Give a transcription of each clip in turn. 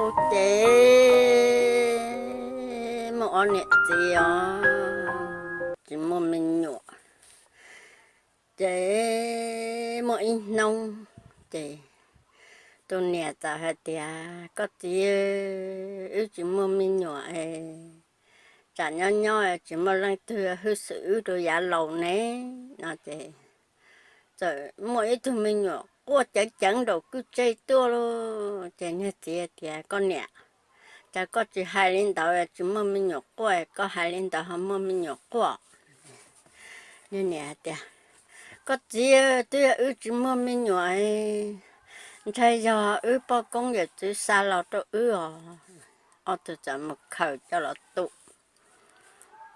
Ces muaj ob niam txiv os, tsis muaj me nyuam. Ces muaj ib hnub ces tus niam txawm hais tias, koj txiv, wb tsis muaj me nyuam es tsam nyob nyob tsis muaj leej twg hwj xwm wb rau yav laus ne no ces txawm muaj ib tug me nyuam quaj ceev ceev nraum kwj tseg tuaj lauj. Ces niag txiv tias, koj niam, cas koj tsis hais li ntawd tsis muaj me nyuam quaj, koj hais li ntawd ho muaj me nyuam quaj. Niag niam hais tias, koj txiv, twb yog wb tsis muaj me nyuam, ntshai yog wb poj koob yawm txwv xa los rau wb os. Ob tug txawm mus khaws coj los tu,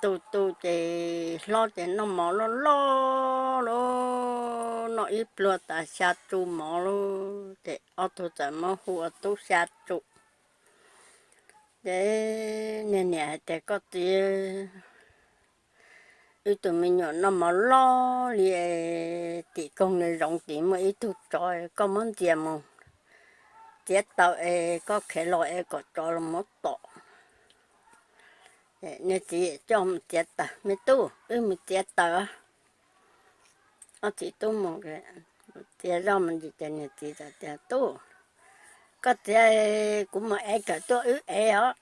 tu tu ces hlob ces noj mov loj loj lauj, noj ib pluag tas xya tsu mov lauj. Ces ob tug txawm muab hu ua tub xya tsu. Ces niag niam hais tias, koj txiv, wb tus me nyuam noj mov loj li, tim koog nws zoov tid muaj ib tug tsov, koj muab ntxias mus txiav taws es koj khiav los es kom tsov los muab tom. Niag txiv coj mus txiav taws, me tub, wb mus txiav taws. Ob txiv tub mus txiav zoj me ntsis ces niag txiv txawm tias, tub, koj txiav, kuv mus ev kawm tuaj wb ev os.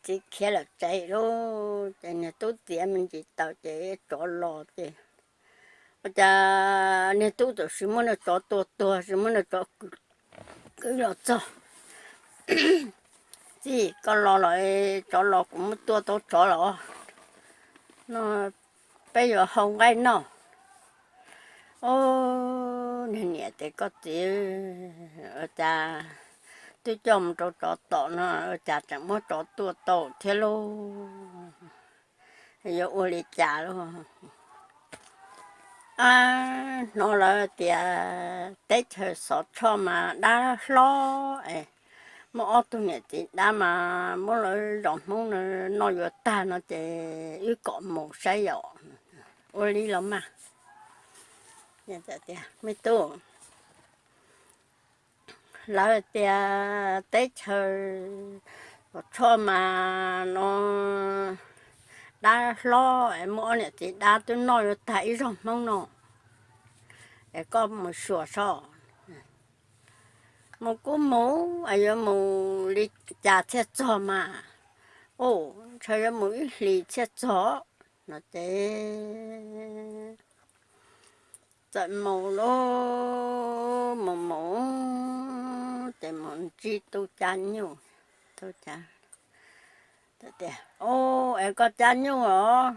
Txiv khiav lawm tsev lauj. Ces niag tub txiav me ntsis taws ces tsov los ces ua cas niag tub tam sim muab niag tsov tua tuag, sim muab niag tsov kwv los txog. Txiv, koj los los, tsov los kuv muab tua tau tsov los no, peb yuav hau nqaij noj. Ub, niag niam tias, koj txiv, ua cas twb coj mus rau tsov tom no ua cas tseem muab tsov tua tau thiab lauj? Yuav ua li cas lauj? Ab, hnov lawv tias teb chaws Xov Tshoj mas dab hlob es muaj ob tug niam txiv dab mas muab lawv zos Hmoob no noj yuav tag no ces wb kom mus saib yom. Ua li los mas. Me tub, lawv tias teb chaws Xov Tshoj mas no dab hlob es muaj ob niam txiv dab twb noj yuav tag ib zos Hmoob no, es koj mus xyuas saib. Mus kuj mus, yuav mus li cas thiaj txog mas? Ub, ntshe yuav mus ib hlis thiaj txog no ces txawm mus lauj, mus mus ces mus ntsib tub cab nyuj. Tub cab, ub, es koj cab nyuj os,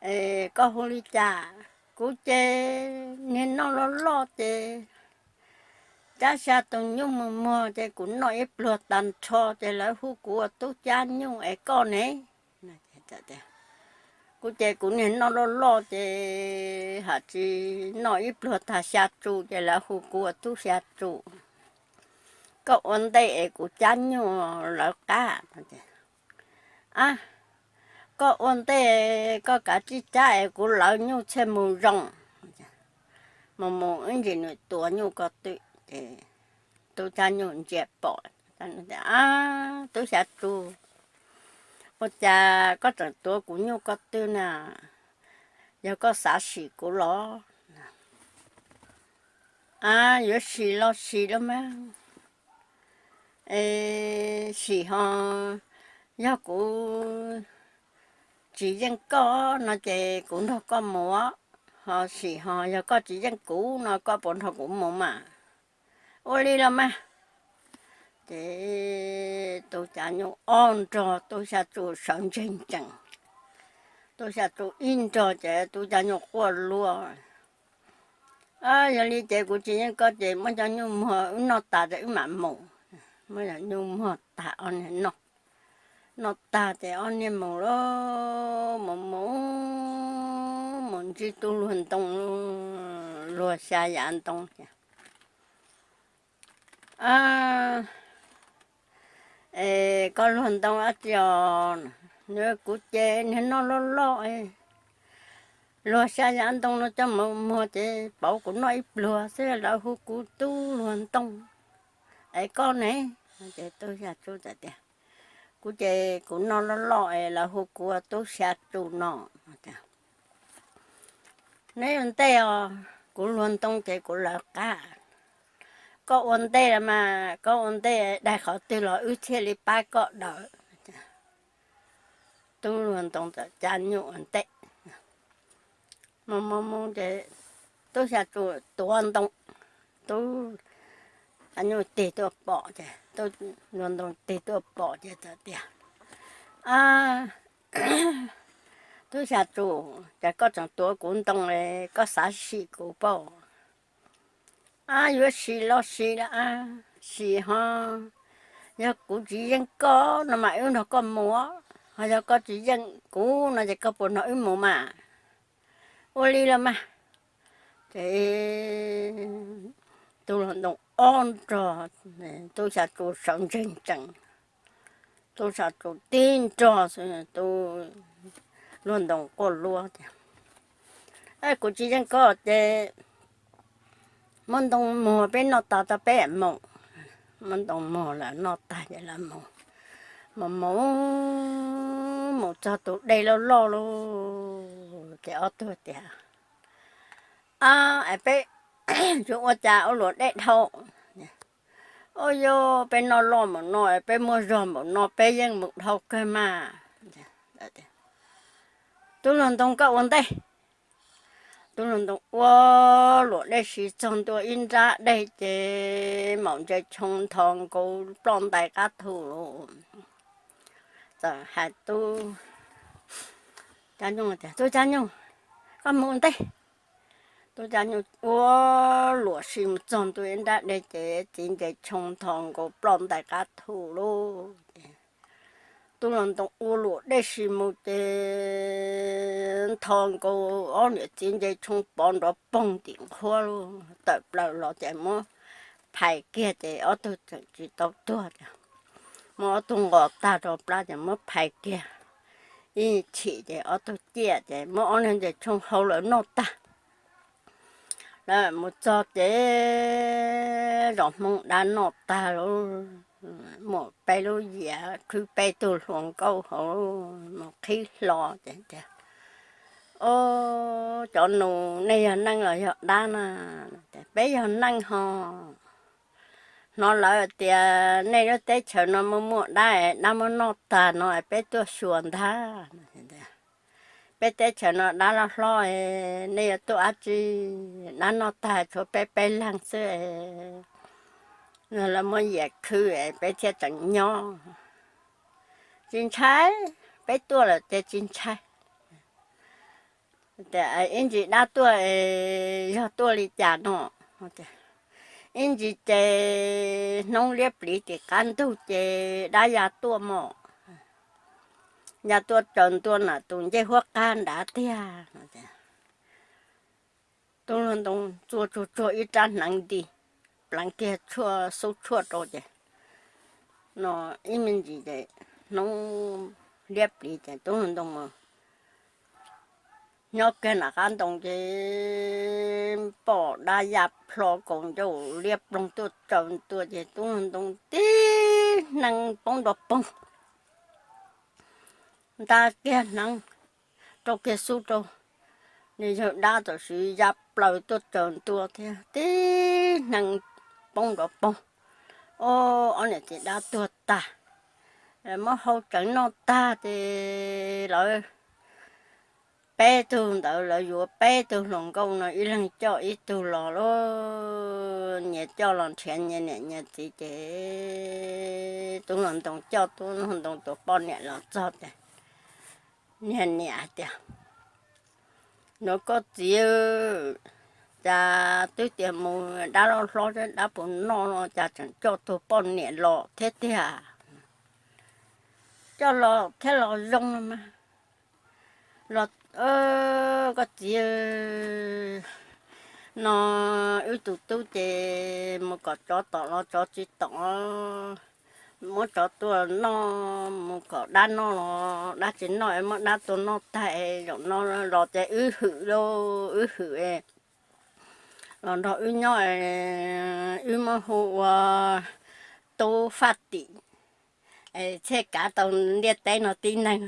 es koj hu li cas? Kuv ces niag noj loj loj ces cab xya tus nyuj mus muag ces kuv noj ib pluag tag nrho ces lawv hu kuv ua tub cab nyuj, es koj ne? Kuv ces kuv niag noj loj loj ces haj tsis noj ib pluag tag xya tsu ces lawv hu kuv ua tub xya tsu. Koj ua ntej es kuv cab nyuj lawv qab. A, koj ua ntej, koj kav tsij cab es kuv lawv nyuj thiaj mus zoo. Mus mus ib ntsis nws tuav nyuj ko tw ces tub cab nyuj ntsia pom, a, tub xya tsu, ua cas koj tseem tuav kuv nyuj ko tw na? Yog koj xav sim kuv los? A, yuav sim los sim los mas, es sim ho yog kuv tsis yeej koj no ces kuv nrog koj mus, ho sim ho yog koj tsis yeej kuv no koj puas nrog kuv mus mas? Ua li los mas. Ces tub cab nyuj ob nrog tub xya tsu sawv ntseg ntsees, tub xya tsu ib nrog ces tub cab nyuj quaj luag. Yog li ces kuv tsis yeej koj ces muab cov nyuj muag wb noj tas ces wb mam mus. Muab cov nyuj muag tas ob niag noj, noj tag ces ob niag mus lauj, mus mus mus ntsib tub luag ntoo, luag xya yav ntoo ces, es koj luag ntoo dab tsi os? Nws, kuv ces niag noj loj loj, luag xya yav ntoo no coj mus muag ces pauv kuv noj ib pluag xwb lawv hu kuv tub luag ntoo. Es koj ne? Ces tub Xya Tsu txawm tias, kuv ces kuv noj loj loj es lawv hu kuv ua tub Xya Tsu no. Neb ua ntej os, kuv hluas ntoo ces kuv lawv qab. Koj ua ntej los mas, koj ua ntej daig qhov twg los wb thiaj li pab koj daws. Tub hluas ntoo txawm cab nyuj ua ntej. Mus mus mus ces tub Xya Tsu tuav ntoo, tub Xya Tsu tig tuaj pom ces tub hluas ntoo tig tuaj pom ces txawm tias, tub Xya Tsu, cas koj tseem tuav kuv ntoo, koj xav sim kuv pob? Ab, yuav sim los sim, sim ho, yog kuv tsis yeej koj no mas wb nrog koj mus, ho yog koj tsis yeej kuv no ces koj puas nrog wb mus mas? Ua li los mas. Ces tub hluas ntoo ob nrog tub Xya Tsu sawv ntseg tsees, tub Xya Tsu tib nrog tub hluas ntoo quaj luab tias, kuv tsis yeej koj ces muab ntoo muag peb noj tas tso peb mam mus. Muab ntoo muag lawv noj tag ces lawv mus, mus mus mus txog tus dej loj loj lauj. Ces ob tug tias, ab, es peb yuav ua cas ua luam dej dhau? Ua yog peb noj loj npaum no, peb muaj zog npaum no peb yeej mus dhau kawg mas. Tub hluas ntoo koj ua ntej. Tub hluas ntoo ua luam dej siv txog ntua ib nrab dej ces maum ntse tshoo nthos nkaus ploj ntais qab thu lauj. Txawm hais tub Cab Nyuj tias, tub Cab Nyuj, koj mus ua ntej. Tub Cab Nyuj ua luam siv mus txog ntua ib nrab dej ces txiv ntse tshoo nthos nkaus ploj ntais qab thu lauj. Tub hluas ntoo ua luam dej siv mus ces nthos nkaus ob niam txiv ntse tshoo pov nrov poog tim nqhuab lauj. Tawm plaws los ces muab phais kiag ces ob tug tseem tsis tau tuag ces muab ob tug nqos tag rau plab ces muab phais kiag ib chim ces ob tug ciaj ces muab ob niag ntse tshoo hau lawv noj tag. Lawv mus txog ces zos Hmoob dab noj tag lauj, muaj peb lub yias khwb peb tug hluas nkauj hauv mus qhib hlo ces tias, o, cov nus, nej yog neeg los yog dab na? Peb yog neeg ho. Hnov lawv tias nej lub teb chaws no muaj muaj dab, dab muab noj tag no peb tuaj xyuas ntag. Peb teb chaws no dab loj hlob, nej yuav tuaj dab tsi? Dab noj tag tshuav peb peb leeg xwb. Lawv muab yias khwb peb thiaj tseem nyob. Tsis ntshai, peb tuaj lawm ces tsis ntshai. Ib ntsis dab tuaj, yog tuaj li cas no? Ib ntsis ces hnub liab pliv tim qab ntug ces dab ya tuaj mog, ya tuaj tsaws ntua nram tus ncej huab qab nrad tiag. Tub hluas ntoo txua tsuag tsuag ib rab hneev nti, pleev kiag tshuaj xub tshuaj rau ces no ib me ntsis ces hnub liab pliv ces tub hluas ntoo mus nyob kiag nram qab ntoo ces pom dab ya plho kaus ncauj liab ploog tuaj tsaws ntua ces tub hluas ntoo tib hneev poob nrov poog, nta kiag hneev, rau kiag xub rau, nws yawg dab txawm siv ya plaws tuaj tsaws ntua thiab tib hneev poob nrov poog. O, ob niam txiv dab tuag tag, muab hau tseev noj tag ces lawv peb tug ntawd lawv yuav peb tug hluas nkauj no ib leeg coj ib tug los lauj. Nyias coj los nrhiav nyias niam nyias txiv ces tub hluas ntoo coj tub hluas ntoo tus poj niam los txog ces niag niam hais tias, nov koj txiv, cas twb tias mus dab loj hlob thiab dab puas noj no cas tseem coj tus poj niam los thiab tiag? Coj los thiab los zoo no mas. Los, koj txiv, no wb tus tub ces mus kom tsov tom los tsov tsis tom, muab tsov tua noj, mus kom dab noj los dab tsis noj, muab dab tua noj tag, zaum no los ces wb hwm lauj, wb hwm los nrog wb nyob, wb muab hu ua tub faj tim, thiaj kav tau ntiaj teb no tib neeg.